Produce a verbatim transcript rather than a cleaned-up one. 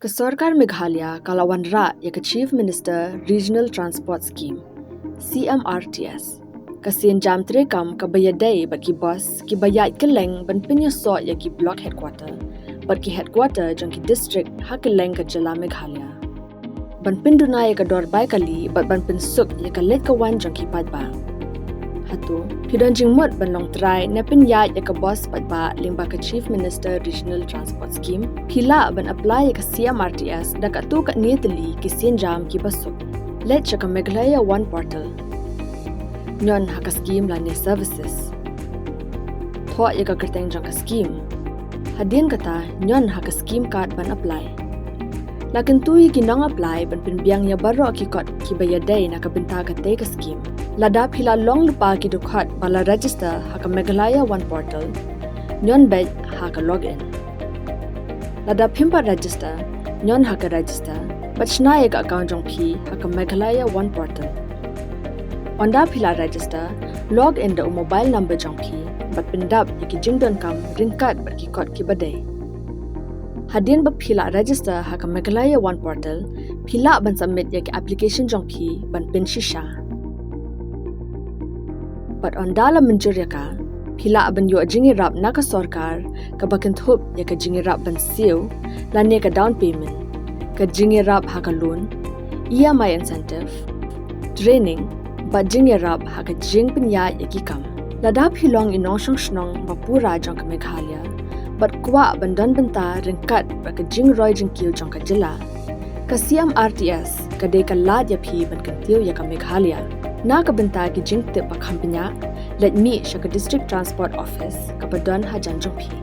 Ka sorkar Meghalaya ka la wanrah ïa ka Chief Minister Regional Transport Scheme, C M R T S, ka sienjam treikam kaba ïadei bad ki bus kiba ïaid kylleng ban pynïasoh ïa ki block headquarter bad ki headquarter jong ki district ha kylleng ka jylla Meghalaya, ban pynduna ïa ka dor bai kali bad ban pynsuk ïa ka leit ka wan jong ki paidbah. Hato phi don jingmut ban long trai ne pynïaid ïa ka bus paidbah lyngba ka Chief Minister Regional Transport Scheme? Phi lah ban apply ïa ka C M R T S da katto katne tylli ki sienjam kiba suk. Leit sha ka Meghalaya One portal. Ñion ha ka scheme lane services. Thoh ïa ka kyrteng jong ka scheme. Hadien kata, ñion ha ka scheme card ban apply. La kyntu ïa ki nong apply ban pynbiang ïa baroh ki kot kiba ïadei na ka bynta katei ka scheme. Lada phi la long lypa ki dkhot ba la register ha ka Meghalaya One portal, ñion beit ha ka login. Lada phim pat register, ñion ha ka register bad shna ïa ka account jong phi ha ka Meghalaya One portal. Ynda phi la register, log in da u mobile number jong phi bad pyndap ïa ki jingdonkam ryngkat bad ki kot kiba dei. Hadien ba phi la register ha ka Meghalaya One portal, phi lah ban submit ïa ki application jong phi ban pynshisha. Bad ynda la mynjur ïa ka, phi lah ban ïoh jingïarap na ka sorkar kaba kynthup ïa ka jingïarap ban siew lane ka down payment, ka jingïarap ha ka loan, E M I incentive, training bad jingïarap ha ka jingpynïaid ïa ki kam. Lada phi long i nongshong shnong ba pura jong ka Meghalaya bad kwah ban don bynta ryngkat bad ka jingroi jingkiew jong ka jylla, ka C M R T S ka dei ka lad ïa phi ban kyntiew ïa ka Meghalaya. Na ka bynta ki jingtip ba kham bniah, leit mih sha ka District Transport Office kaba don hajan jong phi.